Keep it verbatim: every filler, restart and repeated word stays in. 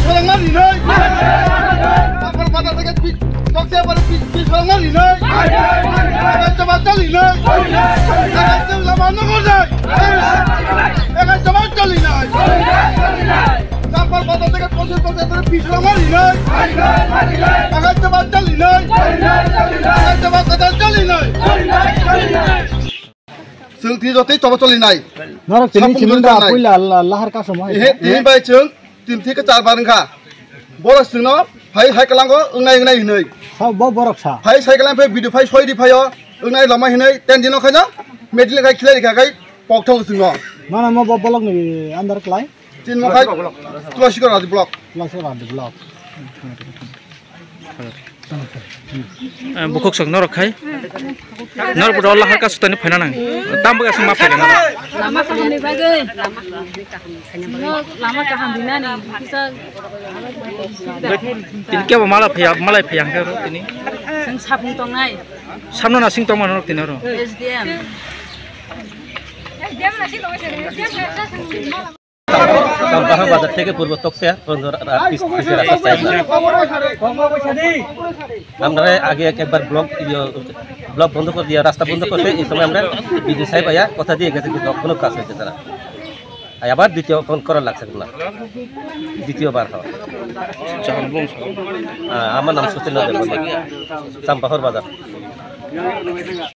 Salangna rinai. Apar pada teke pi-, tokse apar pi-, pi salangna rinai. Egai chaba chalinai. Egai chaba lama nongol nai. Egai chaba chalinai. Apar pada teke posil tokse apar pi salangna rinai. Egai chaba chalinai. Egai chaba kata chalinai. Chwng tini jotoi choba cholinai. Norok tini Sapung simin da chwng puila la-, lahar kasamo hai. Ehe, tini bai chwng, tini theke char bar wngkha. Borok chwngno phai hai kalango wngnai wngnai hinwi. Sa bo borok sa. Phai sai kalang phai video phai soi di phaio, wngnai lama hinwi, ten dino khaino, medil khai khilai rikha khai, pok thang chwngno. Mana mo bo bolok ni andar klai. Tin mo khai, Tulasika Radi block. Tulasika Radi block. Eh, bukhuk sok norok khai. Norok bodo Allah harka sutani phaina nang. Tam buga sung ma phaina nang. Lama kaham ni bagwi. No, lama kaham dinani. Kisa. Tini kebo mala phaya, malai phaya hangke ro tini. Sing sapung tongnai. Samno na sing tongma norok tini ro. S D M. Bahang bazar থেকে পূর্ব তকসিয়া পর্যন্ত রা-, পিস-, পিসের রাস্তা চাই আমরা। আমরা আগে এক-, একবার ব্লক, ইয়ে, ব্লক বন্ধ করে দিয়ে রাস্তা বন্ধ করছে, এই সময় আমরা বিডিও সাহেব আয়া কথা দিয়ে গেছে, কিন্তু কোনো কাজ হইতেছে না। আর আবার দ্বিতীয় ফোন করা লাগছে না, দ্বিতীয়বার হয়। আহ, আমার নাম সচিন দেব, চাম্পাহর বাজার।